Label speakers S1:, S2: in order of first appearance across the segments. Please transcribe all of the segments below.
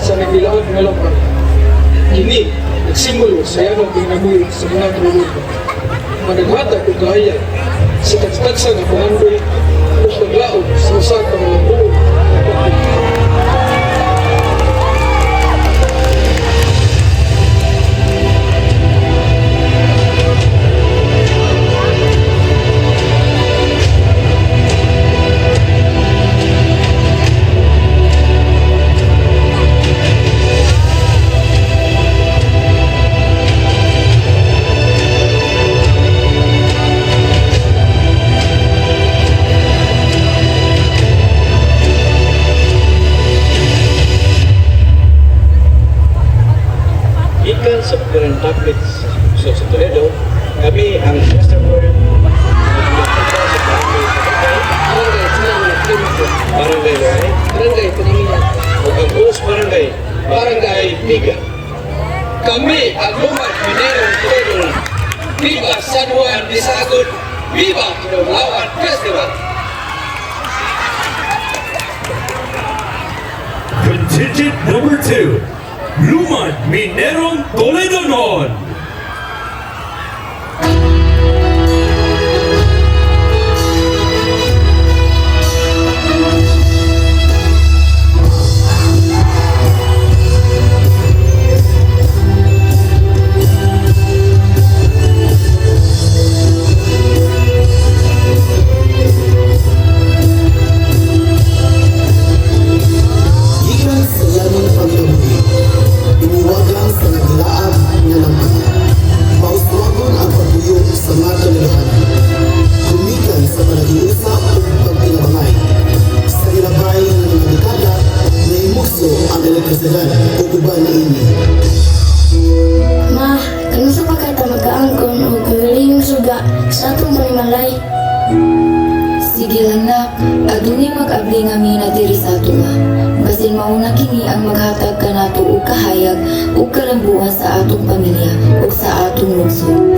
S1: Sa nagbilaod nga lamang. Kini nagsimbolo sa yanong kinabuhi sa mga Toledonon nga naghatag og kahayag sa tagsa nga pangandoy ug paglaom sa usa ka malambuon nga pagtugnaw.
S2: Gikan sa Bukiran Tablets sa Toledo, kami ang Westerworld sa Barangay Sabakay,
S1: Barangay Tinamit, Limpo,
S2: Barangay Loay,
S1: Barangay Tinamian,
S2: ug ang host barangay, Barangay Biga.
S1: Kami ang Lumad Minerong Toledo. Viva San Juan de Sahagun! Viva Hinuglawan Festival!
S3: Contingent number 2, Lumad Minerong Toledonon.
S4: Gikan sa yanong pagkabuhi, iniwagan sa naglaab nga lamang. Mauswagon ang pagpuyo sa mga Toledohanan. Gumikan sa panaghiusa ug pagtinabangay. Sa gilabay nga mga dekada, nahimugso ang elektrisidad ug uban niini.
S5: Ma, kanus-a pa kay ta magkaangkon og kaugalingong suga sa atong panimalay?
S6: Sige lang, nak, adunay mag-abli nga mina diri sa atoa. Basin mao na kini ang maghatag kanato og kahayag ug kalambuan sa atong pamilya ug sa atong lungsod.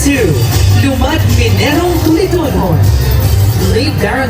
S7: 2, Lumad Minerong Toledonon. Lead Barangay.